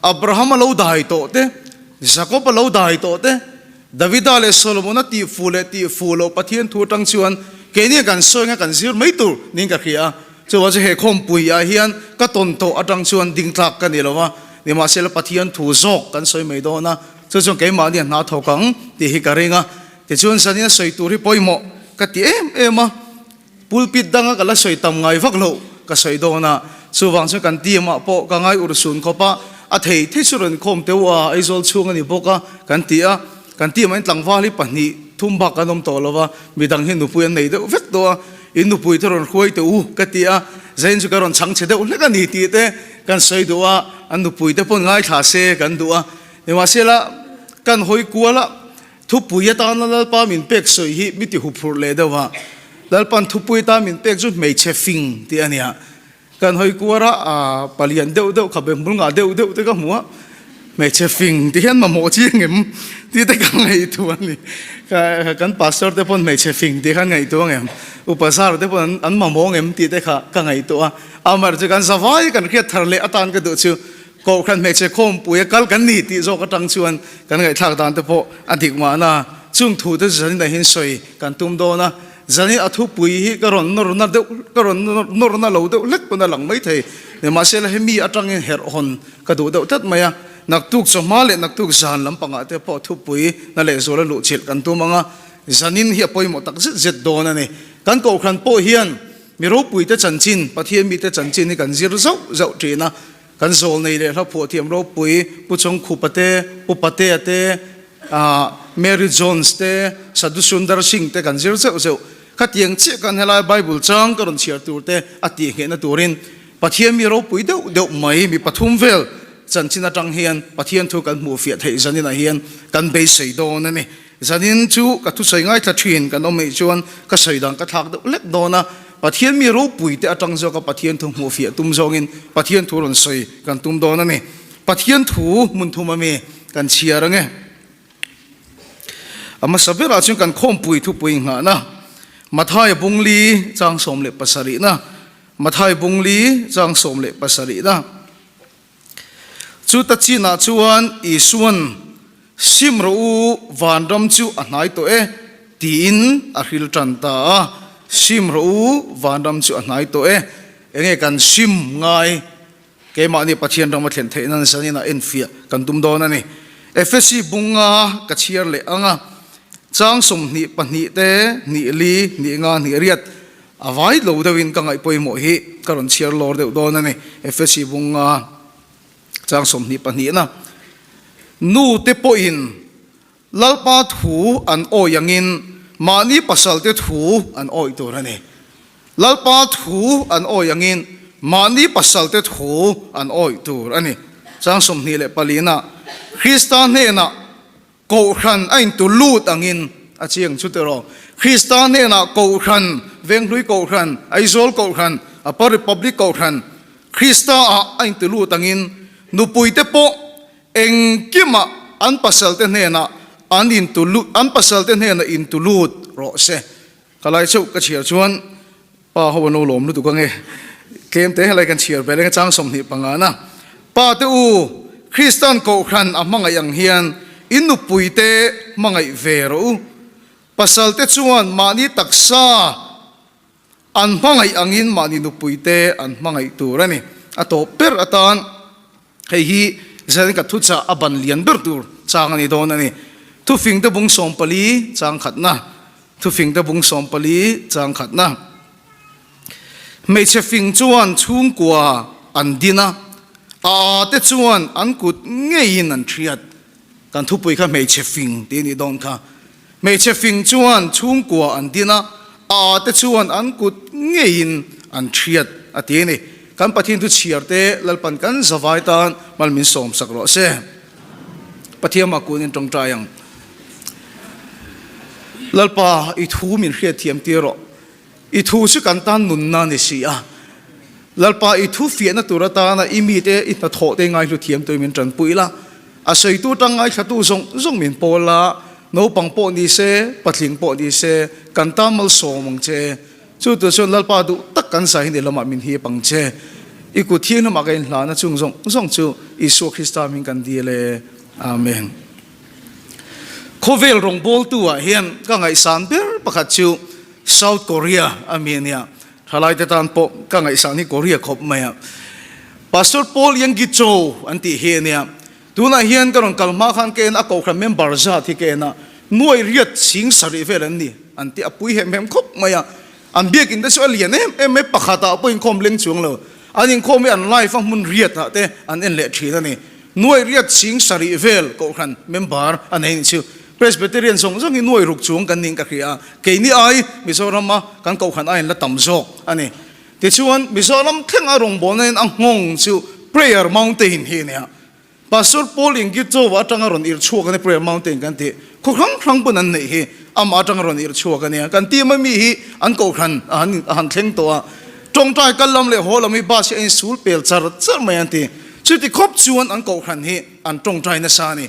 Abrahama lo dai tawh te, Jakoba lo dai tawh te, Davida leh Solomona tih fuh leh tih fuh loh Pathian thu atang chuan keini kan sawi anga kan zir mai tur niin ka hria a. Chuvang chu he khawmpui ah hian ka tawn tawh atang chuan ding tlak ka ni lo a, nimahsela Pathian thu zawk kan sawi mai dawn a, chu chuan keimahni a hna thawk ang tih hi ka ring a. Tichuan zanin a sawi tur hi pawimawh ka ti em em a, pulpit danga ka la sawi tam ngai vak loh ka sawi dawn a, chuvang chuan kan team ah pawh ka ngai ur sun khawp a, a thei thei chu rawn khawm teuh a, Aizawl chhung a ni bawk a kan ti a, kan team ah hian tlangval hi pahnih thum bak an awm tawh lo va, midang hi nupui an nei deuh vek tawh a, in nupui te rawn hruai teh u ka ti a, zain chu ka rawn chhang chhe deuh hlek a ni tih te kan sawi duh a, an nupui te pawn ngaithla se kan duh a, nimahsela kan hawi kual a. Thupui atana Lalpa min pek sawi hi mi ti huphurh leh deuh a, Lalpa'n thupui atan min pek chu hmeichhe fing tih a nia. Kan hawi kuar a, aa palian deuh deuh kha be hmul ngah deuh deuh te ka hmu a, hmeichhe fing tih hian mamawh chiang em tih te ka ngaihtuah a ni. Kan pastor te pawn hmeichhe fing tih khan ngaihtuah ang em, upa zar te pawn an mamawh ang em tih te kha ka ngaihtuah a. Amaherawhchu kan zavai kan hriat thar leh atan ka duh chu Kohhran hmeichhe khawmpui a kal kan ni tih zawk atang chuan kan ngaihthlak dan te pawh a dik mahna. Chung thu te chu zanin ah hian sawi kan tum dawn a, zanin a thupui hi ka rawn nawrna deuh ka rawn nawrna lo deuh hlek pawn a lang mai thei. Nimahsela hemi atangin herh hawn ka duh deuh tlat mai a, naktuk chawhma leh naktuk zan lampangah te pawh thupui na leh zuala luhchilh kan tum ang a, zanin hi a pawimawh tak zet zet dawn a ni. Kan kohhran pawh hian mi ropuite chanchin, Pathian mite chanchin hi kan zir zauh zauh thin a, Kan zawl nei leh hla phuah thiam ropui Pu Chawngkhupa te, Pu Patea te, Mary Jones te, Sadhu Sundar Singh te kan zir zeuh zeuh. Khatiang chiah kan helai Bible chang ka rawn chhiar tur te a tih nghehna turin Pathian mi ropui deuh deuh mai mi pathum vel chanchin atang hian Pathian thu kan hmuh fiah theih zaninah hian kan beisei dawn a ni. Zanin chu ka thusawi ngaithla thin kan awm eih chuan ka sawi dan ka thlak deuh lek dawn a, Pathian mi ropui te atang zawka Pathian thu hmuh fiah tum zawngin Pathian thu rawn sawi kan tum dawn a ni. Pathian thu hmun thum ami kan chhiar ange. A hmasa berah chuan kan khawmpui thupui nghahna Mathaia bungli chang 17 na Mathai bungli chang 17 na Chuta chinah chuan Isua'n, Sim rawh u, vanram chu a hnai tawh e, tiin a hril tan ta a. Sim rawh u, vanram chu a hnai tawh e. Enge kan sim ngai? Keimahni Pathian rama thlen theih nan zanin ah enfiah kan tum dawn a ni. Efesi bunga ka chhiar leh ang a, chang 22 te, hnih li, hnih nga, hnih riat, A vai lo deuhin ka ngaih pawimawh hi ka rawn chhiar lawr deuh dawn a ni. Efesi bunga chang 22 na Nu te pawhin Lalpa thu an awi angin mahni pasal te thu an awi tur a ni. Lalpa thu an awi angin mahni pasal te thu an awi tur a ni. Chang 24 na Krista hnenah Kohhran a intu lut angin a chiang chu tiraw? Krista hnenah Kohhran, Venghlui Kohhran, Aizawl Kohhran, Upper Republic Kohhran, Krista ah a intu lut angin nupuite pawh engkimah an pasalte hnenah an intu lut, an pasalte hnenah intu lut rawh se. Ka lai chauh ka chhiar chuan pa ho an lo lawm lutuk ange. Tlem te helai kan chhiar vel eng chang 25 na. Pa te u, Kristan Kohhran a hmangaih ang hian in nupui te hmangaih ve rawh u. Pasal te chuan mahni taksa an hmangaih angin mahni nupui te an hmangaih tur a ni. A tawp ber atan Hei hi Zalen ka thuchah a ban lian ber tur chang a ni dawn a ni. Thufingte bung 14 chang khatna Thufingte bung 14 chang khatna Hmeichhe fing chuan chhungkua an din a, a a te chuan an kut ngeiin an thiat. Kan thupui kha hmeichhe fing tih a nih dawn kha. Hmeichhe fing chuan chhungkua an din a, a a te chuan an kut ngeiin an thiat a ti a ni. Kan Pathian thu chhiar te Lalpan kan zavai tan mal min sawm sak rawh se. Pathian mah kun in tawngtai ang. Lalpa i thu min hriatthiam tir rawh. I thu chu kan tan nunna ni si a. Lalpa i thu fiahna tur atana i mite i hnathawh te ngaihlu thiam tuin min tanpui la. A sawitu tang ngaithlatu zawng zawng min pawl la, naupang pawh ni se, patling pawh ni se, kan tan malsawm ang che. Chu tur chuan Lalpa duh tak kan zai hi ni lamah min hip ang che. I kut thianghlimah ka inhlana chung zawng zawng chu Isua Krista hming kan dil e. Amen. Khawvel rawngbawltu ah hian ka ngaihsan ber pakhat chu South Korea a mi a nia. Thalaite tan pawh ka ngaihsan hi Korea khawp mai a. Pastor Paul Yanggi Cho an tih hi a nia. Tunah hian ka rawn kal hma khan ka en a kohhran member zat hi ka en a, nuai riat chhing sarih vel an ni an tih a pui hem hem khawp mai a. An biakinn te chu a lian em em mai, pakhatah pawh inkhawm leng chuang lo. An inkhawm hi an live a hmun riatah te an en leh thin a ni. Nuai riat chhing sarih vel kohhran member a nei nih chu. Presbyterian zawng zawng hi nuai ruk chuang kan niin ka hria a, keini ai Mizorama kan kohhran aiin la tam zawk a ni. Tichuan Mizoram thlenga rawngbawlna in a nghawng chu Prayer Mountain hi a ni a. Pastor Paul Ingitova atanga rawn irh chhuak a ni Prayer Mountain kan tih. Khaw hrang hrang pawn an neih hi amah atanga rawn irh chhuak a nia. Kan team a mi hi an kohhran a han a han thleng tawh a. Tawngtai kal lam leh haw lam hi bus hi a insul pel char char mai an ti. Chuti khawp chuan an kohhran hi an tawngtai nasa a ni.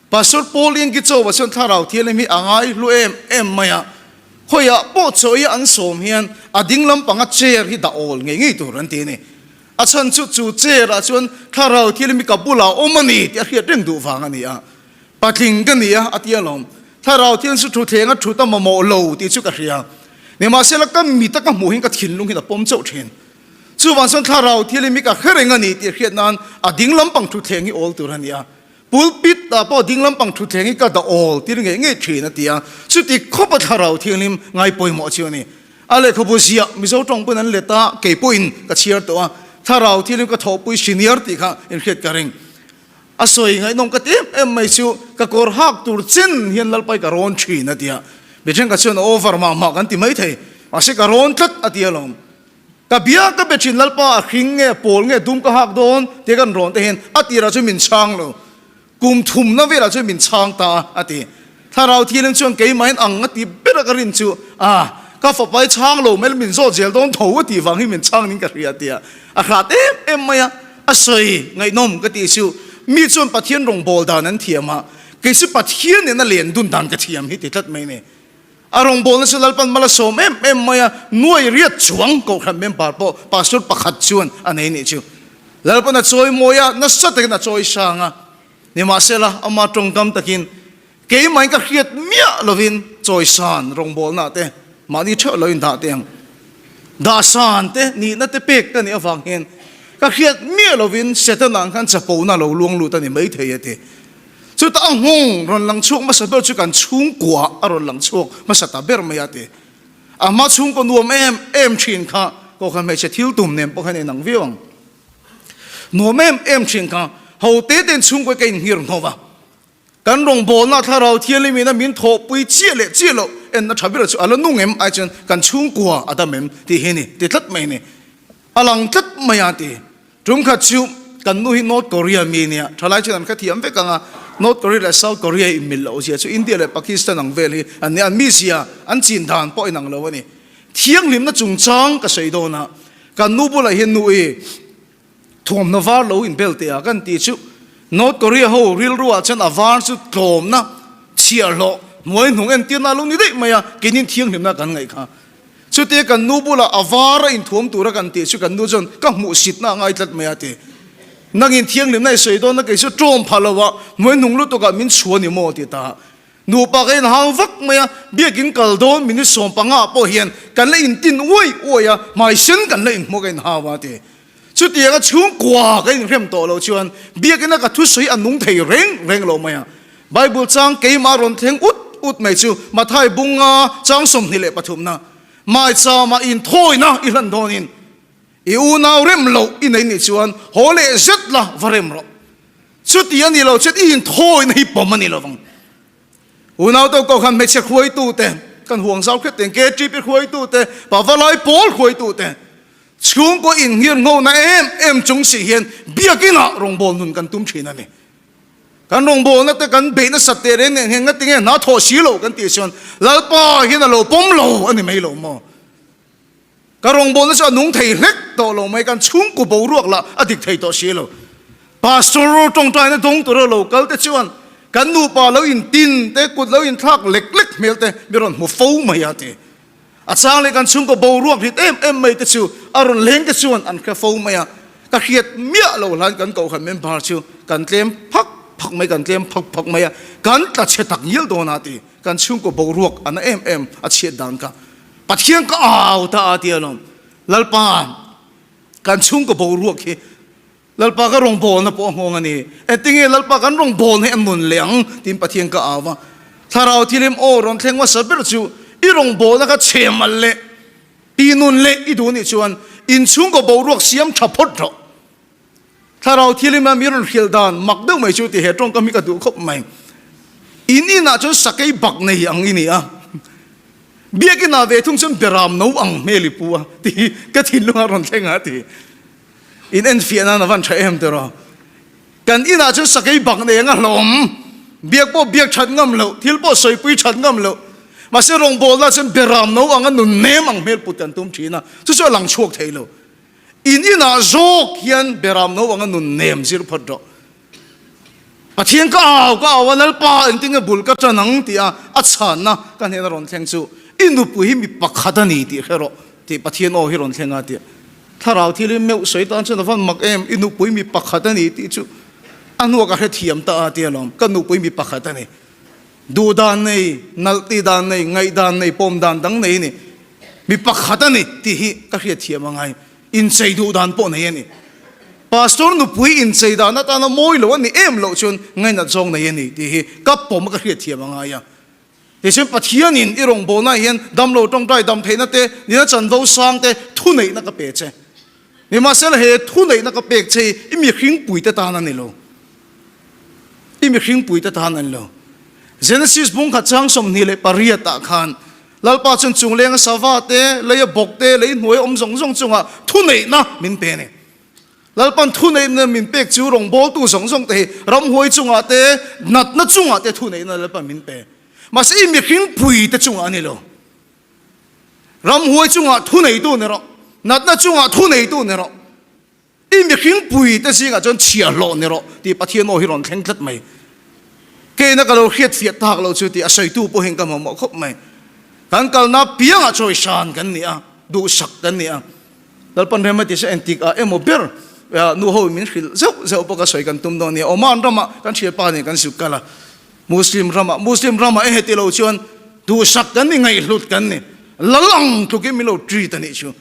Pastor Paul Ingitova chuan thlarau thianghlim hi a ngai hlu em em mai a. Khawiah pawh chaw i an sawm hian a ding lampanga chair hi dah awl ngei ngei tur an ti a ni. A chhan chu chu chair ah chuan thlarau thil mi ka bulah awm a ni tih a hriat reng duh vang a ni a. Patling ka ni a, a ti alawm. Thlarau thil chu thutthleng a thut a mamawh lo tih chu ka hria. Nimahsela ka mit a ka hmuh hian ka thinlung hian a pawm chauh thin. Chuvang chuan thlarau thil hi mi ka hre reng a ni tih hriat nan a ding lampang thutthleng hi awl tur a ni a. Pulpit ah pawh ding lampang thutthleng hi ka dah awl tir ngei ngei thin a ti a. Chuti khawpa thlarau thianghlim ngai pawimawh chu a ni. A lehkhabu ziah Mizo tawng pawn an let a, kei pawhin ka chhiar tawh a, thlarau thilin ka thawhpui senior tih kha inhriat ka ring. A sawi ngaihnawm ka ti em em mai chu ka kawr hak tur chen hian Lalpai ka rawn thin a ti a, mi thenkhat chuan a over mah mah kan ti maithei, mahse ka rawn tlat a ti alawm. Ka bia ka be thin Lalpa a hring nge pawl nge dum ka hak dawn tia kan rawn te hian a tirah chuan min chhang lo. Kum thumna velah chuan min chhang ta a, a ti. Thlarau thianghlim chuan keimahin ang a ti ber a ka rin chu, A, ka fapa i chhang lo mai la min zawt zel dawn tho a tih vang hi min chhang ning ka hria a ti a. A hrat em em mai a, a sawi ngaihnawm ka tih chu mi chuan Pathian rawngbâwl dan an thiam a, kei chu Pathian nen a len dun dan ka thiam hi ti tlat mai a ni. A rawngbawlna chu Lalpan mal a sawm em em mai a, nuai riat chuang Kohhran member pawh Pastor pakhat chuan a nei nih chu. Lalpan a chawi mawi a, nasa takin a chawi sang a. Nimahsela, ama tawngkam takin keimahin ka hriat miah lovin chawisan rawngbawlna te mahni theuh lo indah teh ang. Dahsan te nihna te pek ka nih avang hian ka hriat miah lovin Setana ang khan chapona lo luang lut a ni maithei a ti. Chutah a nghawng rawn lang chhuak hmasa ber chu kan chhungkua a rawn lang chhuak hmasa ta ber mai a ti. A hma chhungkaw nuam em em thin kha Kohhran hmeichhe thil tum nen pawh khan inang viau ang. Nuam em em thin kha ho te ten chhungkaw ka inhngir hnawh va. Kan rawngbawlna Thlarau Thianghlim ina min thawhpui chiah leh chiah loh enna tha ber chu a la nung em ai chuan kan chhungkua a dam em tih hi a ni ti tlat mai a ni. A lang tlat mai a ti. Tum khat chu kan nu hi North Korea mi nia, thalai chuan an hrethiam vek ang a, North Korea leh South Korea inmil loh zia chu India leh Pakistan ang vel hi an nia, an mizia, an chin dan pawh inang lo a ni. Thianghlimna chungchang ka sawi dawn a, kan nu bulah hian nu i thuamhnaw var lo inbel teh a kan tih chu North Korea ho rilruah chuan a var chu tlawmna, chhiahhlawh, hnuaihnung entirna a lo ni daih mai a, keinin thianghlimna kan ngaih kha. Chutia kan nu bulah a var a inthuam tura kan tih chu kan nu chuan ka hmuhsitna a ngai tlat mai a ti. Nangin thianghlimna i sawi dawn a kei chu ṭawm pha lo a, hnuai hnung lutukah min chhuah ni maw ti ta. Nupa ka inhau vak mai a, biakin kal dawn minute 15 ah pawh hian kan la intin uai uai a, hmai sen kan la inhmuh ka inhau a ti. Chutianga chhungkua ka inhrem tawh loh chuan biakina ka thusawi a nung thei reng reng lo mai a. Bible chang keimah rawn thleng ut ut mai chu Mathai bunga chang 23 na Maichama inthawina i hlan dawnin i unau rem loh i nei nih chuan haw leh zet la va rem rawh. Chuti a ni lo chuan i inthawina hi pawm a ni lovang. Unau to ko khan hmeichhe hruaitute kan huang zau khet teng KTP hruaitute Pavalai pawl hruaitute chhungkaw inngir nghona em em chung si hian biakinah rawngbâwl nun kan tum thin a ni. Kan rawngbâwlna te kan beih nasat teh reng nen hian ngatinge hna thawh si loh kan tih chuan Lalpa hian a lo pawm lo a ni mai lo maw? Ka rawngbawlna chu a nung thei hlek tawh lo mai, kan chhungkaw boruak lah a dik thei tawh si lo. Pastor tawngtaina dawng tura lo kal te chuan kan nupa lo intin te, kut lo inthlak lek lek hmel te mi rawn hmu fo mai a ti. A chang leh kan chhungkaw boruak hlit em em mai te chu a rawn leng te chuan an hre fo mai a. Ka hriat miah lo hlan kan kohhran member chu kan tlem phak phak mai, kan tlem phak phak mai a, kan tla chhe tak ngial dawn a ti. Kan chhungkaw boruak a na em em a chhiat dan kha Pathian ka au ta a ti alawm. Lalpa kan chhungkaw boruak hi Lalpa ka rawngbawlna pawh a nghawng a ni. Engtinge Lalpa kan rawngbawlna hi a nun leh ang tiin Pathian ka au a. Thlarau thilim aw rawn thleng hmasa ber chu i rawngbawlna kha chhe mal leh ti nun leh i duh nih chuan inchhungkaw boruak siam tha phawt rawh. Thlarau thilima mi rawn hrilh dan mak deuh mai chu ti he tawngkam hi ka duh khawp mai. In inah chuan sakei bak nei ang i ni a, biakinah ve thung chuan beram no ang hmel i pu a ti hi ka thinlungah rawn thleng a ti. In enfiah nan a van tha em tiraw. Kan inah chuan sakei bak nei anga hlawm, biak pawh biak that ngam loh, thil pawh sawipui that ngam loh. Mahse rawngbawlna chuan beram no anga nun nem ang hmel put kan tum thin a, chu chu a lang chhuak thei lo. In inah zawk hian beram no anga nun nem zir phawt rawh. Pathian ka au ka au a, Lalpa engtin nge bul ka tan ang tih a a chhanna ka hnena rawn thleng chu i nupui hi mi pakhat a ni tih hre rawh tih Pathian aw hi rawn thleng a tih. Thlarau thil hi meuh sawi tan chuan a van mak em, i nupui mi pakhat a ni tih chu a hnuah ka hrethiam ta a tia lawm, ka nupui mi pakhat a ni. Duh dan nei, nalh tih dan nei, ngaih dan nei, pawm dan dang nei a ni. Mi pakhat a ni tih hi ka hriatthiam a ngai. Inchei duh dan pawh nei a ni. Pastor nupui inchei dan atana mawi lo a ni em loh chuan ngainat zawng nei a ni tih hi ka pawm a ka hriatthiam a ngai a. Tichuan Pathianin i rawngbawlnaah hian damlo tawngtai dam theihna te, nina chanvo sang te thuneihna ka pe che. Nimahsela he thuneihna ka pek che hi i mihringpuite tan a ni lo. I mihringpuite tan a ni lo. Genesis bungkhat chang 28 ah khan Lalpa chuan chunglenga sava te, leia bawk te, lei hnuaia awm zawng zawng chungah thuneihna min pe a ni. Lalpan thuneihna min pek chu rawngbawltu zawng zawng te hi ramhuai chungah te, natna chungah te thuneihna Lalpan min pe. Mahse i mihringpui te chungah a ni lo. Ramhuai chungah thuneitu ni rawh, natna chungah thuneitu ni rawh, i mihringpui te zingah chuan chhiahhlawh ni rawh tih Pathian aw hi rawn thleng tlat mai. Keina ka lo hriatfiah tak lo chu tih a sawitu pawhin ka mamawh khawp mai. Kan kalna piangah chawisan kan ni a, duhsak kan ni a. Lalpan rem a ti se entik ah emaw ber nu ho in min hrilh zeuh zeuh bawk a sawi kan tum dawn nia. Oman ramah kan thianpa nen kan zuk kal a, Muslim ramah Muslim ramah e heti lo chuan duhsak kan ni ngaihhlut kan ni. Lal ang tlukin min lo treat a nih chu.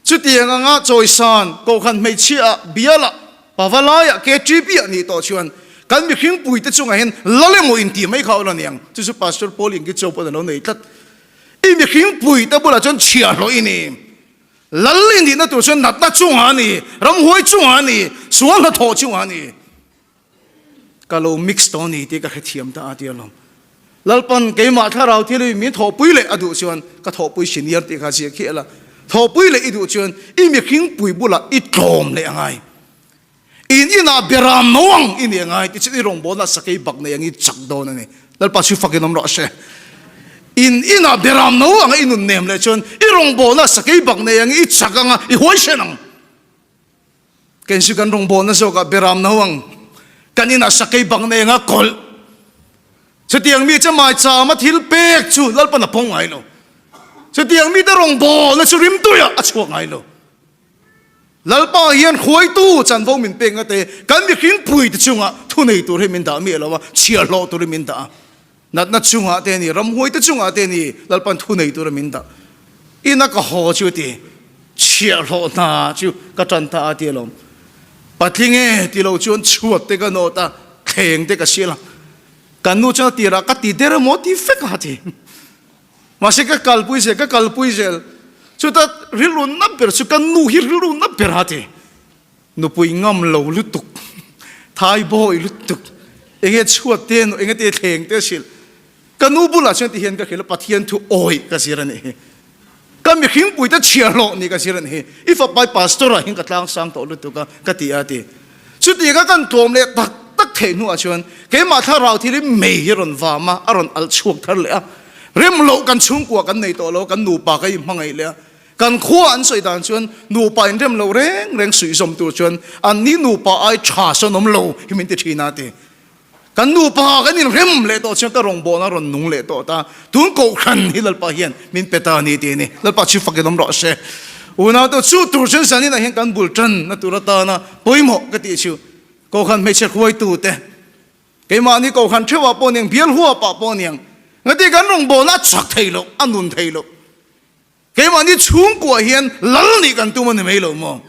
Chutiang anga chawisan kohhran hmeichhia ah bial ah pavalai ah KTP ah nih tawh chuan kan mihring puite chungah hian lal emaw inti mai kha a awm a niang. Chu chu Pastor Paul Ingi Cho pawhin a lo nei tlat. I mihring puite bulah chuan chhiahhlawh i ni. Lal i nihna tur chuan natna chungah a ni, ramhuai chungah a ni, sual hnathawh chungah a ni. Ka lo mix tawh a ni tih ka hrethiam ta a ti alawm. Lalpan keimah thlarau thil hi min thawhpui leh a duh chuan ka thawhpui senior tih kha ziah khiah la. Thawhpui leh i duh chuan i mihring pui bulah i tlawm leh a ngai. In inah beram no ang i nih a ngai ti chuan i rawngbawlna sakei bak nei ang i chak dawn a ni. Lalpa chu fakin awm rawh se. In inah beram no anga i nun nem leh chuan i rawngbawlna sakei bak nei ang i chak anga i huaisen ang. Kei chu kan rawngbawlna zawkah beram no ang kan inah sakei bak nei anga kawlh. Chutiang mi chu maichama thil pek chu Lalpan a pawng ngai lo. Chutiang mite rawngbawlna chu rimtuiah a chhuak ngai lo. Lalpa hian hruaitu chanvo min pek ngate kan mihring puite chungah thunei tur hi min dah miah lo a, chhiahhlawh turin min dah a. Natna chungah te a ni, ramhuaite chungah te a ni, Lalpan thunei tura min dah. Ina ka haw chu ti, chhiahhlawh hna chu ka tan ta a ti alawm. Patling e ti lo chuan chhuat te ka nawt a, thleng te ka sial a. Kan nu chuan a tirah ka ti der emaw ti fek a ti. Mahse ka kalpui zel, ka kalpui zel. Chuta rilru na ber chu ka nu hi rilru na ber a ti. Nupui ngam lo lutuk, thai bawi lutuk, enge chhuat te nu, enge te thleng te hrilh. Ka nu bulah chuan ti hian ka hrilh a, Pathian thu awi ka zir a nih hi. Ka mihringpui te chhiahhlawh nih ka zir a nih hi. I fapai pastor ah hian ka tlang sang tawh lutuk a, ka ti a ti. Chuti ka kan tlawm leh tak tak theih hnuah chuan keimah thlarau thil hi mei hi rawn vam a, a rawn alh chhuak thar leh a. Rem loh kan chhungkua kan nei tawh lo, kan nupa ka inhmangaih leh a. Kan khua an sawi dan chuan nupa inrem lo reng reng suihzawm tur chuan anni nupa ai tha sawn awm lo hi min ti thin a ti. Kan nupa kan inrem leh tawh chuan ka rawngbawlna rawn nung leh tawh ta. Tun kohhran hi Lalpa hian min pe ta a ni ti a ni. Lalpa chu fakin awm rawh se. Unaute chu tur chuan zaninah hian kan bul tan na tur atana pawimawh ka tih chu Kohhran hmeichhe hruaitute, keimahni Kohhran theuhah pawh niang, bial huapah pawh niang, ngati kan rawngbawlna a chak thei loh, a nun thei loh. Keimahni chhungkuah hian lal nih kan tum a ni mai lo maw?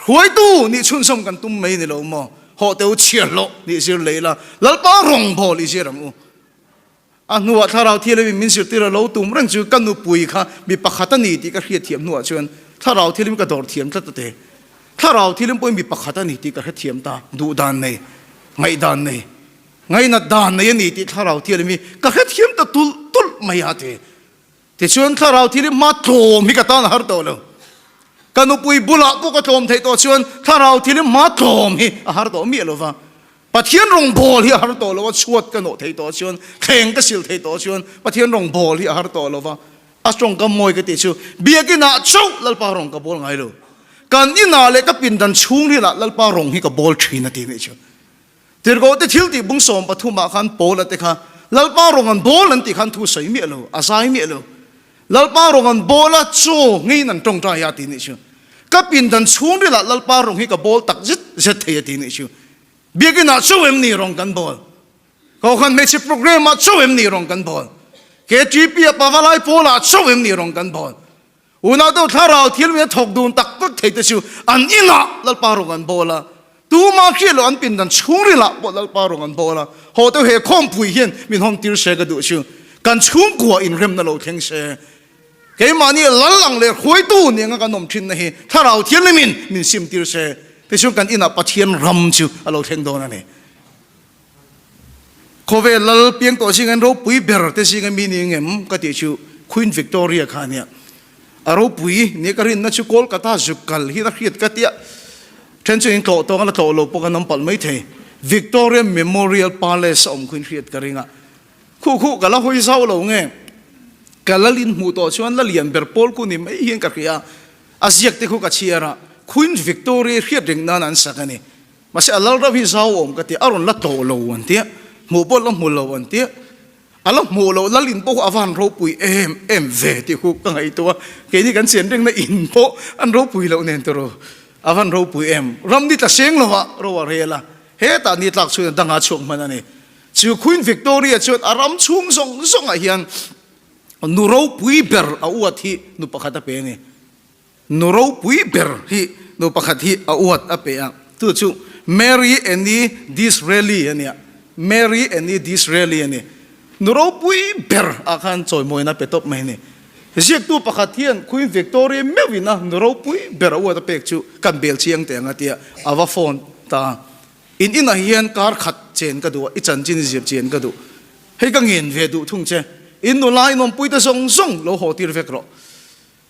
Hruaitu nih chhunzawm kan tum mai ni lo maw? Hawh teh u chhiarhlawh nih zir lei la, Lalpa rawngbâwl i zir ang u. A hnuah Thlarau Thianghlimin min zirtir a lo tum reng chu ka nupui kha mi pakhat a ni tih ka hriatthiam hnuah chuan Thlarau Thianghlim ka dawr thiam tlat a te. Thlarau Thianghlim pawhin mi pakhat a ni tih ka hrethiam ta, duhdan nei, ngaihdan nei, ngainat dan nei a ni tih Thlarau Thianghlim hi ka hrethiam ta tulh tulh mai a ti. Tichuan Thlarau thil hi hma tlawm hi ka tan a har tawh lo. Ka nupui bulah pawh ka tlawm theih tawh chuan Thlarau thil hi hma tlawm hi a har tawh miah lo va. Pathian rawngbâwl hi a har tawh lo a, chhuat ka nawh theih tawh chuan, thleng ka sil theih tawh chuan Pathian rawngbâwl hi a har tawh lo va. A tawngkam mawi ka tih chu, Biakinah chauh Lalpa rawng ka bâwl ngai lo. Kan inah leh ka pindan chhungrilah Lalpa rawng hi ka bâwl thin a ti nih chu. Tirhkohte thil tih bung 13 ah khan Paula te kha Lalpa rawng an bawl an tih khan thu sawi miah lo, a zai miah lo. Lalpa rawng an bawl a, chaw ngeiin an tawngtai a ti nih chu. Ka pindan chhungrilah Lalpa rawng hi ka bawl tak zet zet thei a ti nih chu. Biakinah chauh em ni rawng kan bawl? Kohhran hmeichhe programme ah chauh em ni rawng kan bawl? KTP a Pavalai Pawlah chauh em ni rawng kan bawl? Unau deuh thlarau thil min a thawk dun tak tak thei te chu an inah Lalpa rawng an bawl a, tuma hriat loh an pindan chhungrilah pawh Lalpa rawng an bawl a, haw deuh he khawmpui hian min hawn tir se ka duh chu kan chhungkua inremna lo thleng se. Keimahni lal ang leh hruaitu ni anga kan awm thinna hi thlarau thianghlimin min sim tir se, tichuan kan inah Pathian ram chu a lo thleng dawn a ni. Khawvel lal piang tawh zinga in ropui ber te zinga mi ni ngem ka tih chu Queen Victoria kha ania. A ropui nia ka rinna chu Kolkata zuk kal hi a hriat ka tia. Then chu in tlawh tawng a la tlawh lo pawh kan awm palh mai thei. Victoria Memorial Palace a awm khu in hriat ka ring a. Khuh khuh ka la hawi zau lo nge ka lal in hmuh tawh chuan la lian ber pawl khu ni mai hian ka hria. A ziak te khu ka chhiar a, Queen Victoria hriat reng nan an sak a ni. Mahse a lal rauh hi zau awm ka ti, a rawn la tawh lo an tia, hmuh pawh la hmu lo an tia, a la hmuh loh lal in pawh a van ropui em em ve tih khu ka ngaihtuah a, keini kan chen rengna in pawh an ropui loh nen tawrh a van ropui em, ram ni tla seng lo ah ro a rel a, hetah ni tlak chhuin a danga chhuak hman a ni. Chu Queen Victoria chuan a ram chhung zawng zawng ah hian nu ropui ber a uat hi nu pakhat a pe a ni. Nu ropui ber hi nu pakhat hi a uat a pe a, chu chu Mary Annie Disraeli a nia, Mary Annie Disraeli a ni. Nu ropui ber ah khan chawimawina a pe tawp mai a ni. Ziaktu pakhat hian Queen Victoria meuhin a nu ropui ber a uat a pek chu kan bel chiang teh ang a tia, a va phone ta a. In inah hian kar khat chen ka duh a, i chanchin i zir chian ka duh. Hei ka ngen ve duh thung che, in nula in awmpuite zawng zawng lo haw tir vek rawh.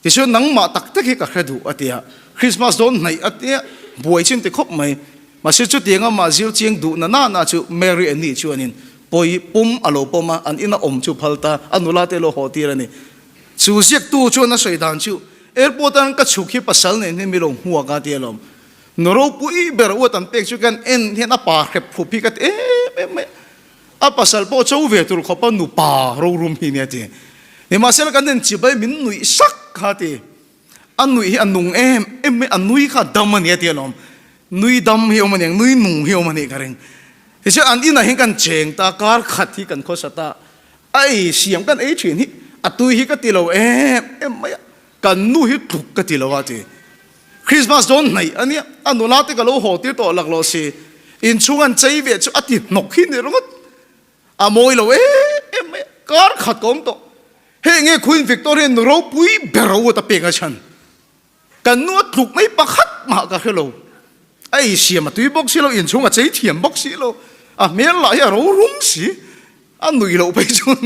Tichuan nangmah tak tak hi ka hre duh a ti a, Christmas dawn hnaih a tia buai chin ti khawp mai. Mahse chutianga mah zir chiang duh na nana chu Mary Annie chuanin pawi pum a lo pawm a, an ina awm chu phal ta, a nula te lo haw tir a ni. Chu ziaktu chuan a sawi dan chu, Airport a ka chhuk hi pasal nen hian mi lo hmuak a ti alawm. Nu ropui ber uat an pek chu kan en hian a pa hrep khup hi ka ti em em mai a. A pasal pawh cho ve tur khawpa nupa rorum hi nia ti. Nimahsela kan en chibai min nuih sak kha ti. A nuih hi a nung em em mai, a nui kha a dam a nia ti alawm. Nui dam hi awm a niang, nui nung hi awm a nih ka ring. Tichuan an inah hian kan cheng ta, kar khat hi kan khawsa ta. A ei siam kan ei thin hi a tui hi ka ti lo em em mai a, kan nu hi tluk ka ti lo a ti. Christmas dawn hnaih a nia, a nula te ka lo haw tir tawh lak lo si, inchhung an chei ve chu a ti hnawk hi ni ringawt, a mawi lo em em mai a, kar khat ka awm tawh, hei nge Queen Victoria nu ropui ber a uat a pek a chhan, kan nu a tluk mai pakhat mah ka hre lo, a ei siam a tui bawk si lo, inchhung a chei thiam bawk si lo, a hmel lah hi a ro rum si, a nuih loh phei chuan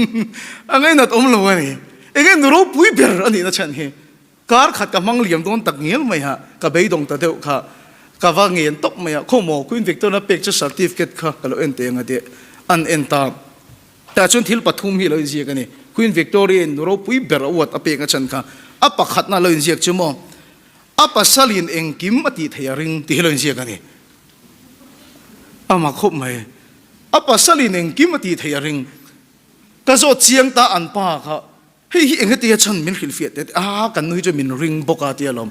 a ngainat awm lo a ni, enge nu ropui ber a nihna chhan hi. Kar khat ka hmang liam dawn tak ngial mai a, ka beidawng ta deuh kha. Ka va ngen tawp mai a, khawmaw Queen Victoria pek chu certificate kha ka lo en teh ang a tih an en ta. Tah chuan thil pathum hi a lo inziak a ni. Queen Victoria in nu ropui ber a uat a pek a chan kha a pakhatna a lo inziak chu maw a pasalin engkim a tih theih a ring tih hi a lo inziak a ni. Amah khawp mai. A pasalin engkim a tih theih a ring. Ka zawt chiang ta an pa kha. Hei hi eng tia chhan min hrilhfiah teh a, kan nu hi chu min ring bawk a tia lawm.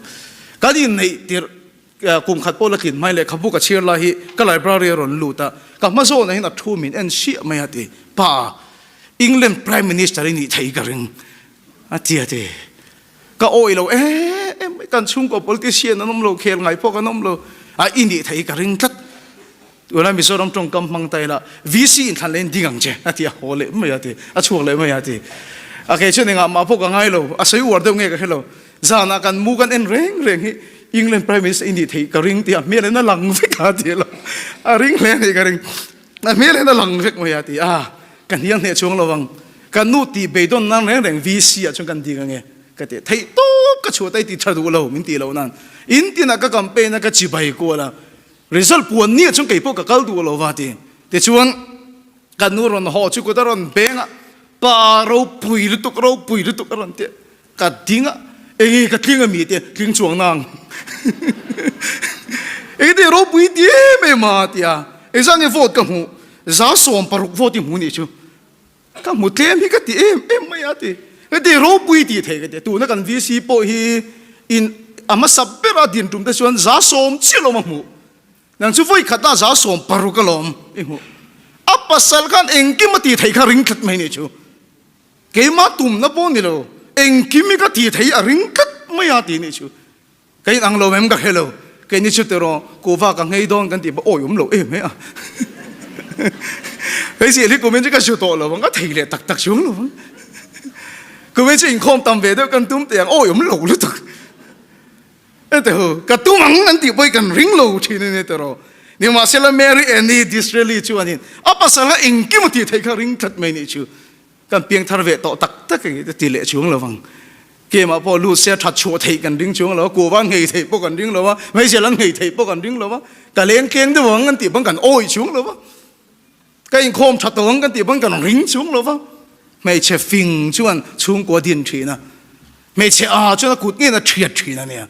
Kan inneih tirh kum khat pawh la tlin hmai lehkhabu ka chhiar lai hi ka library a rawn lut a, ka hma zawnah hian a thu min en siah mai a ti. Pa, England Prime Minister i nih thei ka ring a ti a ti. Ka awih lo em em mai, kan chhungkaw politician an awm lo, khel ngai pawh kan awm lo, a i nih thei ka ring tlat. Tunlai Mizoram tawngkam hmang ta ila VC inthlan leh in ding ang che a ti a, haw leh mai a ti, a chhuak leh mai a ti. A kei chuan engah mah pawh ka ngai lo, a sawi uar deuh nge ka hre lo. Zanah kan mu kan en reng reng hi England Prime Minister i nih theih ka ring tih a hmel in a lang vek a ti lo. A ring hle a nih ka ring. A hmel in a lang vek mai a ti a, ka hnial hneh chuang lo ang. Ka nu tih beidawn nan reng reng VC ah chuan kan ding ange ka ti. Theih tawp ka chhuah ta i ti tha duh lo min tih loh nan. In tinah ka campaign a ka chibai kual a. Result puan nia chuan kei pawh ka kal duh lo va ti. Tichuan ka nu rawn haw chu kut a rawn beng a, pa ropui lutuk ropui lutuk a rawn ti a, ka ding a, enge ka tling a mi te tling chuang nang enge te ropui ti em em a ti a, engzah nge vote ka hmuh 60% vote i hmu nih chu. Ka hmu tlem hi ka ti em em mai a ti. Ka ti ropui tih thei ka ti. Tuna kan VC pawh hi in a hmasa bera din tum te chuan 10% chiah lawm a hmuh. Nang chu vawi khat a 60% alawm i hmuh. A pasal khan engkim a tih theih kha ring tlat mai nih chu. Keimah tumna pawh ni lo, engkim hi ka tih theih a ring tlat mai a ti nih chu. Ka in ang lo em ka hre lo. Keini chu tiraw kuhva ka nghei dawn kan tih pawh awi awm lo em he a. Hei si hi kumin chu ka hre tawh lo ang, ka thei leh tak tak chuang lo ang. Kumin chu inkhawm tam ve deuh kan tum teh ang, awi awm lo lutuk. Ente hu, ka tum ang an tih pawh hi kan ring lo thin a ni tiraw. Nimahsela Mary Annie Disraeli chuanin a pasal kha engkim a tih theih kha ring tlat mai nih chu. Kan piangthar ve tawh tak tak ang i ti leh chuang lo vang. Kemah pawh lut se that chhuah theih kan ring chuang lo a, kuva nghei theih pawh kan ring lo a, hmeichhe lan nghei theih pawh kan ring lo a, ka leng tleng deuh ang kan tih pawn kan awih chuang lo va, ka inkhawm tha tawh ang kan tih pawn kan ring chuang lo va. Hmeichhe fing chuan chhungkua din thin a, hmeichhe a chuan a kut ngeiin a thiat thin a nia.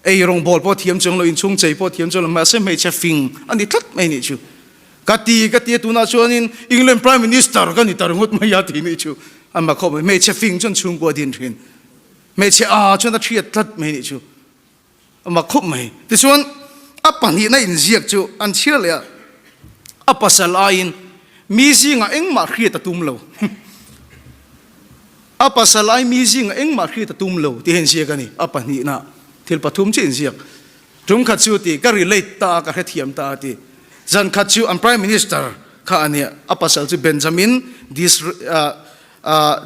Ei rawngbawl pawh thiam chuang lo, inchhung chei pawh thiam chuang lo, mahse hmeichhe fing a ni tlat mai nih chu. Ka ti ka ti a, tunah chuanin England Prime Minister ka ni ta ringawt mai a ti nih chu. A ma khawp mai, hmeichhe fing chuan chhungkua din thin. Hmeichhe a chuan a hriat tlat mai nih chu. A ma khawp mai. Tichuan a pahnihna inziak chu an chhiar leh a, a pasal aiin mi zingah engmah hriat a tum lo. A pasal ai mi zingah engmah hriat a tum lo tih a inziak a ni. A pahnihna thil pathum chiah inziak. Tum khat chu ti ka relate ta a, ka hrethiam ta a ti. Zan khat chu an Prime Minister kha a nia, a pasal chu Benjamin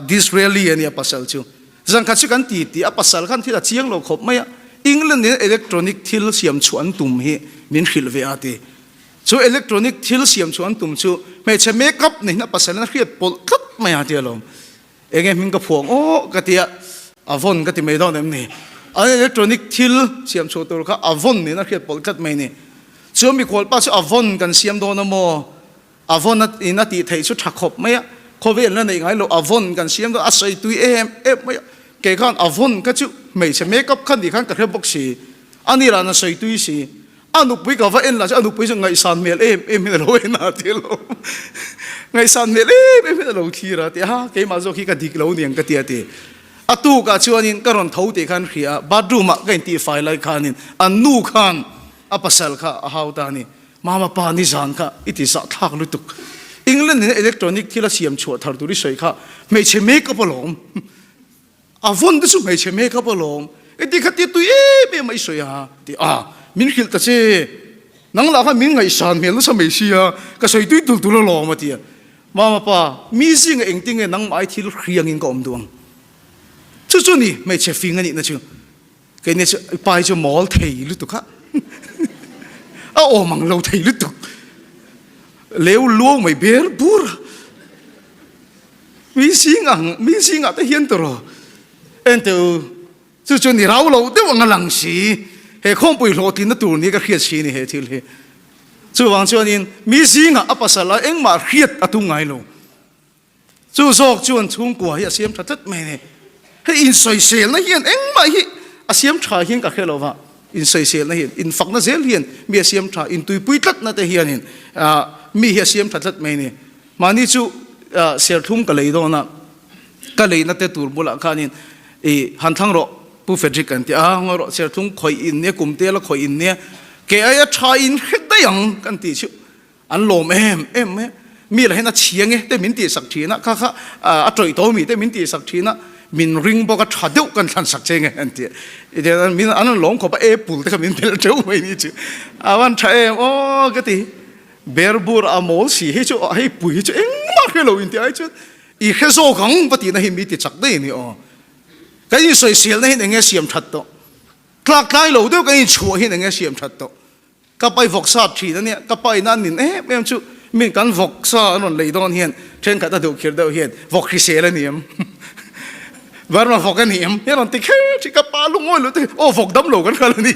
Disraeli a nia pasal chu. Zan khat chu kan ti tih a pasal khan thil a chiang lo khawp mai a, England in electronic thil siam chhuah an tum hi min hrilh ve a ti. Chu electronic thil siam chhuah an tum chu hmeichhe makeup neihin a pasal in a hriat pawlh tlat mai a ti alawm. Enge hming ka phuang aw ka ti a, a vawn ka ti mai dawn em ni? An electronic thil siam chhuah tur kha a vawn niin a hriat pawlh tlat mai ni. Chuan mikhual pa chu a vawn kan siam dawn a maw? A vawn a in a tih theih chu tha khawp mai a, khawvel la neih ngai lo a vawn kan siam dawn a sawi tui em em mai a. Kei khan a vawn kha chu hmeichhe makeup kha nih khan ka hre bawk si, a ni lah na sawi tui si. A nupui ka va en lah chu a nupui chu ngaihsan hmel em em hian a lo en a ti lo. Ngaihsan hmel em em hian a lo thlir a ti a, keimah zawk hi ka dik lo niang ka ti a ti. A tukah chuanin ka rawn tho tih khan hria a, bathroom ah ka intihfai lai khanin an nu khan a pasal kha a hau ta a ni. Mama pa nizan kha i ti zahthlak lutuk. England in electronic thil a siam chhuah thar tur i sawi kha hmeichhe makeup alawm. A vawn te chu hmeichhe makeup alawm. I ti kha ti tui em em a i sawi a ti a, min hrilh ta che. Nang lah khan min ngaihsan hmel nasa mai sia, ka sawi tui tul tul alawm a ti a. Mama pa, mi zinga engtinge nangmah ai thil hriangin ka awm duh ang. Chu chu ni hmeichhe fing a nihna chu. Keini chu i pa hi chu mawl thei lutuk a, a awm ang lo thei lutuk. Leu luau mai ber bur a. Mi zing ang, mi zingah te hian tawh rawh. Enteh u, chu chu ni rau lo deuh ang a lang si. He khawmpui hlawhtlinna tur ni ka hriat si ni he thil hi. Chuvang chuanin mi zingah a pasal a engmah hriat a tum ngai lo. Chu zawk chuan chhungkua hi a siam tha tlat mai ni. Hei insawiselna hian engmah hi a siam tha hian ka hre lo va. Insawiselna hian, infakna zel hian mi a siam tha, intuipui tlatna te hianin mi hi a siam tha tlat mai ni. Mahni chu serthlum ka lei dawn a. Ka leina te tur bulah khanin i han thlang rawh Pu Frederick an ti a, ngawi rawh serthlum khawih in nia kum te la khawih in nia ke aia tha in hre daih ang kan tih chu an lawm em em mai a. Mi lah hian a chhiang e te min tihsak thin a, kha kha a tawih to mi te min tihsak thin a, min ring bawk a tha deuh kan thlan sak che nge an ti a. Min an rawn lawm khawp a, apple te kha min belh teuh mai ni chu a van tha em aw ka ti. Ber bur a mawl si hi chu hei pui hi chu engmah hre lo in tih ai chuan I hre zawk ang va tihna hi mi ti chak daih a ni aw. Kan insawiselna hian eng nge siam that tawh? Tlak tlai lo deuh kan inchhuah hian eng nge siam that tawh? Ka pai vawk sat thin a nia, ka paina an nin em em chu min kan vawk sa an rawn lei dawn hian thenkhat a duh khir deuh hian vawk hrisel a ni em? Burma vawk a ni em? Hi a rawn ti kher thin, ka pa lungawi lo te aw vawk dam lo kan hral a ni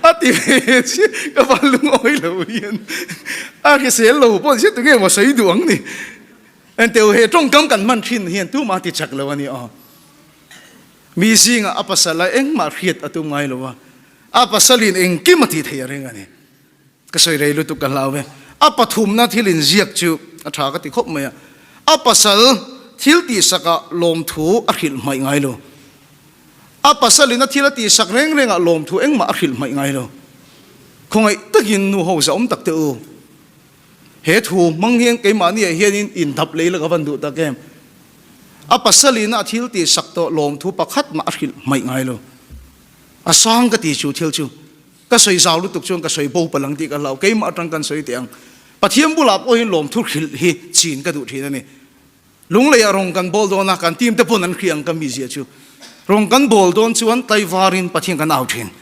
a ti ve chiah, ka pa lungawi lo hian a hrisel lo pawh ni se tunge maw sawi duh ang ni? Enteu he tawngkam kan hman thin hian tumah ti chak lo a ni aw. Mi zingah a pasal a engmah hriat a tum ngai lo a, a pasalin engkim a tih thei a ring a ni. Ka sawi rei lutuk ka hlau e. A pathumna thil inziak chu a tha ka ti khawp mai a, a pasal thil tihsakah lawmthu a hrilh hmaih ngai lo. A pasalin a thil a tihsak reng rengah lawmthu engmah a hrilh hmaih ngai lo. Khawngaih takin nu ho zahawm tak teh u. He thu hmang hian keimahni ah hianin indap lei la ka van duh tak em? A pasalin a thil tih sak tawh lawmthu pakhat mah a hrilh hmaih ngai lo. A sang ka ti chu thil chu ka sawi zau lutuk chuan ka sawi bo palh ang tih ka hlau. Keimah atang kan sawi teh ang. Pathian bulah pawh hian lawmthu hrilh hi chin ka duh thin a ni. Lungleiah rawng kan bawl dawn a, kan team te pawn an hria ang ka mizia chu. Rawng kan bawl dawn chuan tlaivarin Pathian kan au thin.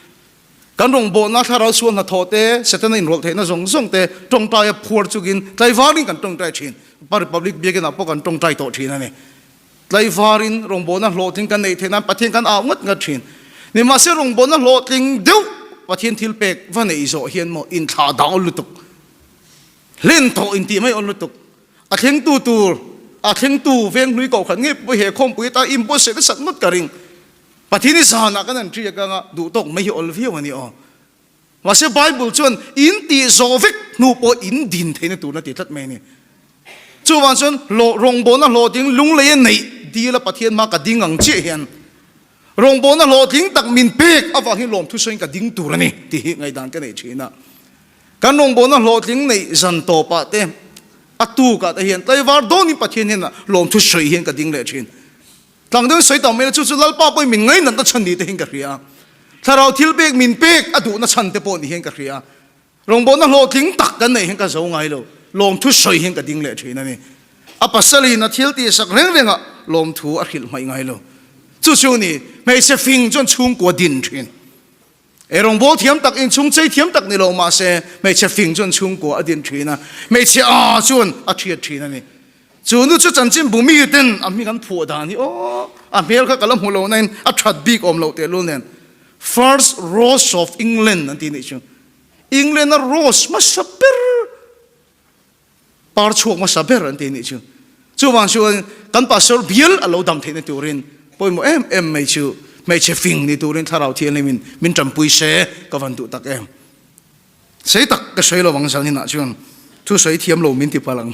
Kan rawngbawlna thlarau sual hnathawh te, Setana inrawlh theihna zawng zawng te tawngtaia phuar chungin tlaivarin kan tawngtai thin. Pa Republic Biakinah pawh kan tawngtai tawh thin a ni. Tlaivarin rawngbawlna hlawhtling kan neih theih nan Pathian kan au ngat ngat thin. Nimahse rawngbawlna hlawhtling deuh Pathian thil pek va neih zawh hian maw inthlah dang awl lutuk, hlen tawh intih mai awl lutuk. A thlengtu tur, a thlengtu venghlui kohhran ngei pawh he khawmpui ata inbuatsaih nasat ngawt ka ring. Pathian hi zanah kan han ṭiak anga duh tawk mai hi awl viau a ni aw. Mahse Bible chuan in tih zawh vek hnu pawh in din theihna turna ti tlat mai a ni. Chuvang chuan hlawh rawngbawlna hlawhtling lunglei a neih dila Pathian hma ka ding ang chiah hian rawngbawlna hlawhtling tak min pek avang hi lawmthu sawiin ka ding tur a ni tih hi ngaihdan ka neih thin a. Kan rawngbawlna hlawhtling neih zan tawpah te a tukah te hian tlaivar dawnin Pathian hian lawmthu sawi hian ka ding leh thin. Tlang deuhin sawi tam mai la, chu chu Lalpa pawhin min ngainatna chhan ni te hian ka hria a. Thlarau thil pek min pek a duhna chhan te pawh ni hian ka hria a. Rawngbawlna hlawhtling tak kan neih hian ka zo ngai lo, lawmthu sawi hian ka ding leh thin a ni. A pasalin a thil tihsak reng rengah lawmthu a hrilh hmaih ngai lo. Chu chu ni, hmeichhe fing chuan chhungkua din thin. Ei rawngbâwl thiam tak, inchhung chei thiam tak ni lo mah se, hmeichhe fing chuan chhungkua a din thin a, hmeichhe â chuan a thiat thin a ni. Chu nu chu chanchin bu mi ten a hming an phuah dan hi aw, a hmel kha ka la hmu lo nain a that bik awm loh tehlul nen, First Rose of England an ti nih chu. England-a rose hmasa ber. Par chhuak hmasa ber an ti nih chu. Chuvang chuan kan pastor bial a lo dam theihna turin pawimawh em em mai chu hmeichhe fing ni turin thlarau thianghlimin min tanpui se ka van duh tak em. Sei tak ka sawi lo ang zaninah chuan thu sawi thiam lo min ti palh ang.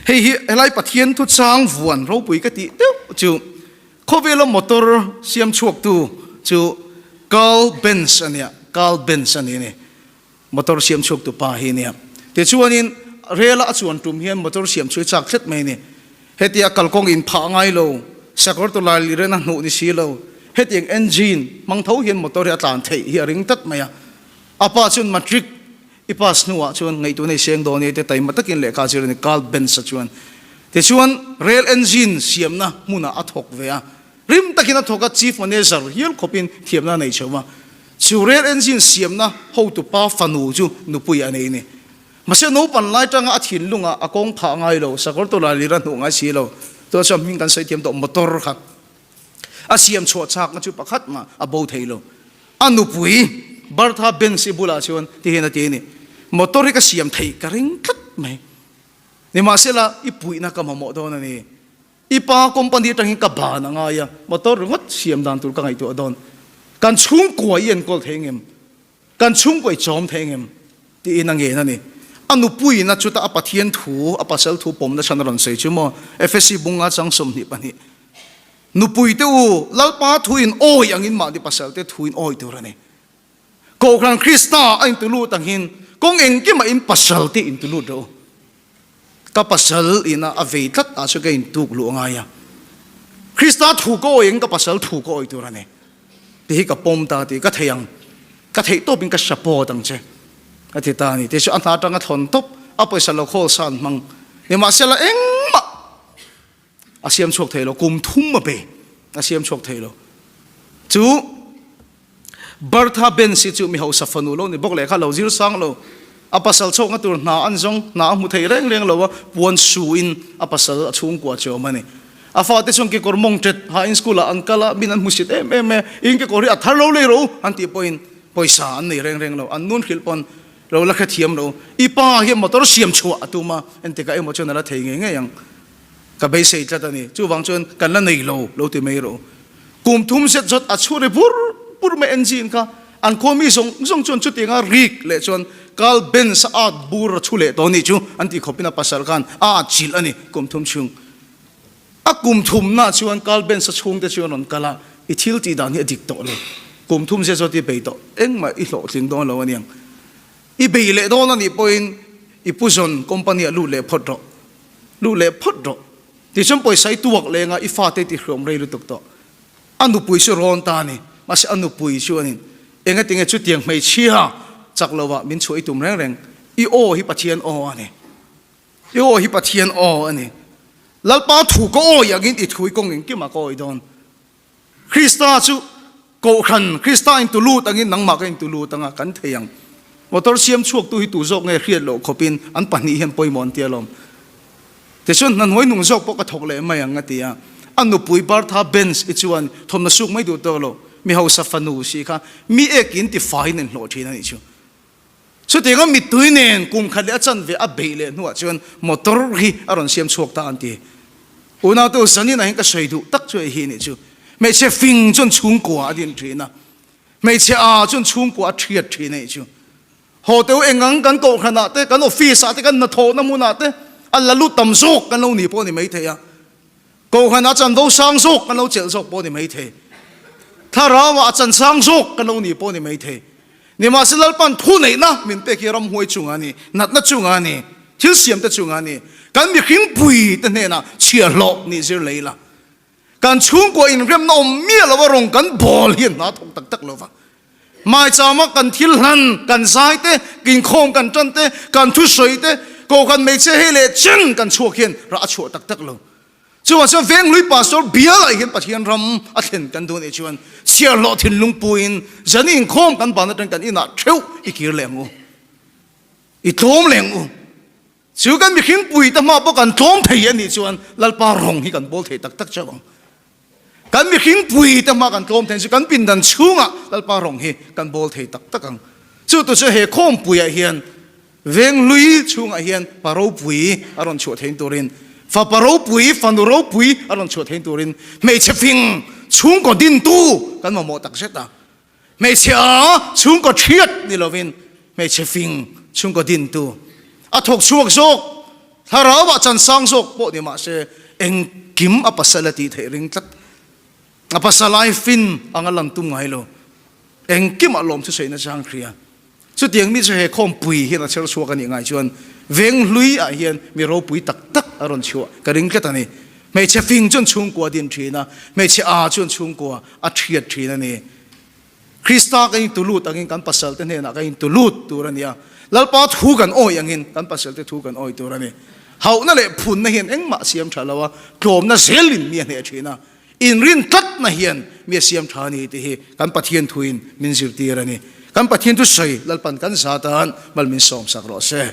Hei hi helai Pathian thu chang vuan ropui ka tih deuh chu khawvela motor siam chhuaktu chu Carl Benz a nia, Carl Benz a ni a ni. Motor siam chhuak tu pa hi nia. Tichuanin rel a a chuan tum hian motor siam chu i chak thlet mai a ni. Hetia kalkawng in phah ngai lo, sakawr tawlai liren a hnuh ni si lo, hetiang engine hmang tho hian motor hi a tlan theih hi a ring tlat mai a. A pa chuan matric i pass hnuah chuan ngaihtuah nei seng dawn e te taima takin lehkha zir a ni Carl Benz-a chuan. Tichuan rail engine siamna hmunah a thawk ve a. Rim takin a thawk a, Chief Manager hial khawpin thiamna a nei chho a. Chu rail engine siamna hotupa fanu chu nupui a nei a ni. Mahse naupan lai tanga a thinlungah a kawng phah ngai lo, sakawr tawlai lir a hnuh ngai si lo. Tunah chuan hming kan sawi thiam tawh motor kha a siam chhuah chakna chu pakhat mah a bo thei lo. A nupui Bertha Benz-i bulah chuan ti hian a ti a ni, Motor hi ka siam theih ka ring tlat mai. Nimahsela i puihna ka mamawh dawn a ni. I pa company atangin ka ban a ngai a, motor ringawt siam dan tur ka ngaihtuah dawn. Kan chhungkua i enkawl thei ngem? Kan chhungkua i chawm thei ngem? Tiin a ngen a ni. A nupuiin a chuta a Pathian thu, a pasal thu pawmna chhan a rawn sawi chu maw? Efesi bunga chang 22. Nupuite u, Lalpa thuin awi angin mahni pasalte thuin awi tur a ni. Kohhran Krista a intulut angin kawng engkimah in pasalte intulut rawh u. Ka pasal ina a vei tlat ah chuan ka intuk luh angai a. Krista thu ka awi angin ka pasal thu ka awi tur a ni. Ti hi ka pawm ta tih ka thei ang. Ka theih tawpin ka support ang che. A ti ta a ni. Ti chu a hna atanga thawn tawp a pawisa lo khawl san hmang. Nimahsela engmah a siam chhuak thei lo. Kum thum a pe a siam chhuak thei lo. Chu Bertha Benz hi chu mi hausa fanu lo ni bawk leh kha lo zir sang lo. A pasal chhawkna tur hna an zawng, hna a hmu thei reng reng lo a, puan su in a pasal a chhungkua che awm a ni. A fate chuan kekawr mawng tet ha in school ah an kal a, min an hmu sit em em e, in kekawr hi a thar lo lei ro an tih pawhin pawisa an nei reng reng lo, an nun hrilh pawn lo la hrethiam lo. I pa hian motor siam chhuah a tum a, entikah emaw chuan a la thei ngei ngei ang. Ka beisei tlat a ni. Chuvang chuan kan la nei lo, lo ti mai rawh. Kum thum zet zawt a chhu ri bur bur mai engine kha. An khaw mi zawng zawng chuan chutianga rik leh chuan Carl Benz a at bur a chhu leh tawh nih chu an tih khawpin a pasal khan a at chilh a ni kum thum chhung. A kum thumna chuan Carl Benz a chhungte chu an rawn kal a, i thil tih dan hi a dik tawh lo. Kum thum zet zawt i bei tawh engmah i hlawhtling dawn lo aniang. I bei leh dawn a nih pawhin i pu zawn company ah lut leh phawt rawh. Luh leh phawt rawh. Tichuan pawisa i tuak leng a, i fate ti hriawm rei lutuk tawh. A nupui chu rawn ta a ni. Mahse a nupui chu a ni. Engatinge chutiang hmeichhia chak lovah min chhuah i tum reng reng. I aw hi Pathian aw a ni. I aw hi Pathian aw a ni. Lalpa thu ka awi angin i thu i kawng engkimah ka awi dawn. Krista chu Kohhran, Krista in tu lut angin nangmah ka in tu lut anga kan thei ang. Motor siam chhuaktu hi tu zawk nge hriat loh khawpin an pahnih hian pawimawh an ti alawm. Tichuan hna hnuai nung zawk pawh ka thawk leh mai ang a ti a. A nupui Bertha Benz i chuan thawmhnaw suk mai duh tawk lo, mi hausa fanu si kha mi ekin ti faiin an hlawh thin a nih chu. Chutianga mittui nen kum khat leh a chanve a beih leh hnuah chuan motor hi a rawn siam chhuak ta an ti. Unau te u, zanin ah hian ka sawi duh tak chu hei hi nih chu. Hmeichhe fing chuan chhungkua a din thin a, hmeichhe aa chuan chhungkua a thiat thin a nih chu. Haw te u, engang kan kohhran ah te, kan office ah te, kan hnathawhna hmun ah te a la lut tam zawk kan lo ni pawh a ni maithei a. Kohhran a chanvo sang zawk kan lo chelh zawk pawh a ni maithei. Thlarau ah a chan sang zawk kan lo ni pawh a ni maithei. Nimahsela Lalpan thu neihna min pek hi ramhuai chungah a ni, natna chungah a ni, thil siamte chungah a ni. Kan mihring pui te hnenah chhiahhlawh nih zir lei la. Kan chhungkua inremna awm miah lova rawng kan bawl hi an hna thawk tak tak lova. Maichama kan thil hlan, kan zai te, inkhawm kan tan te, kan thusawi te, kohhran hmeichhia hei leh chen kan chhuak hian rah a chhuah tak tak lo. Chuvang chuan Venglui Pastor bial ah hian Pathian ram a thlen kan duh nih chuan chhiarhlawh thinlung puiin zani inkhawm kan ban atang kan inah theuh i kir leh ang u. I tlawm leh ang u. Chu kan mihring pui te hma pawh kan tlawm thei a nih chuan Lalpa rawng hi kan bawl thei tak tak chauh ang. Kan mihring pui te hma kan tlawm thei chu kan pindan chhungah Lalpa rawng hi kan bawl thei tak tak ang. Chu tu chu he khawmpuiah hian Veng hlui chhungah hian pa ropui a rawn chhuah thein turin, fapa ropui, fanu ropui a rawn chhuah thein turin hmeichhe fing chhungkaw dintu kan mamawh tak zet a. Hmeichhe a chhungkaw thiat ni lovin hmeichhe fing chhungkaw dintu a thawk chhuak zawk, thlarau ah chan sang zawk pawh ni mahse engkim a pasal a tih theih ring tlat. A pasal ai fin anga lang tum ngai lo. Engkimah lawm thusawi na chang hria. Chutiang mi chu he khawmpui hian a chher chhuak a nih ngai chuan veng hlui ah hian mi ropui tak tak a rawn chhuah ka ring tlat a ni. Hmeichhe fing chuan chhungkua a din thin a, hmeichhe aa chuan chhungkua a thiat thin a ni. Krista kan intu lut angin kan pasal te hnenah kan intu lut tur a ni a, Lalpa thu kan awih angin kan pasal te thu kan awih tur a ni. Hauhna leh phunna hian engmah siam tha lo a, tlawmna zelin mi a hneh thin a. Inrin tlatna hian mi a siam tha a ni tih hi kan Pathian thuin min zirtir a ni. Kan Pathian thusawi Lalpan kan za tan mal min sawmsak rawh se.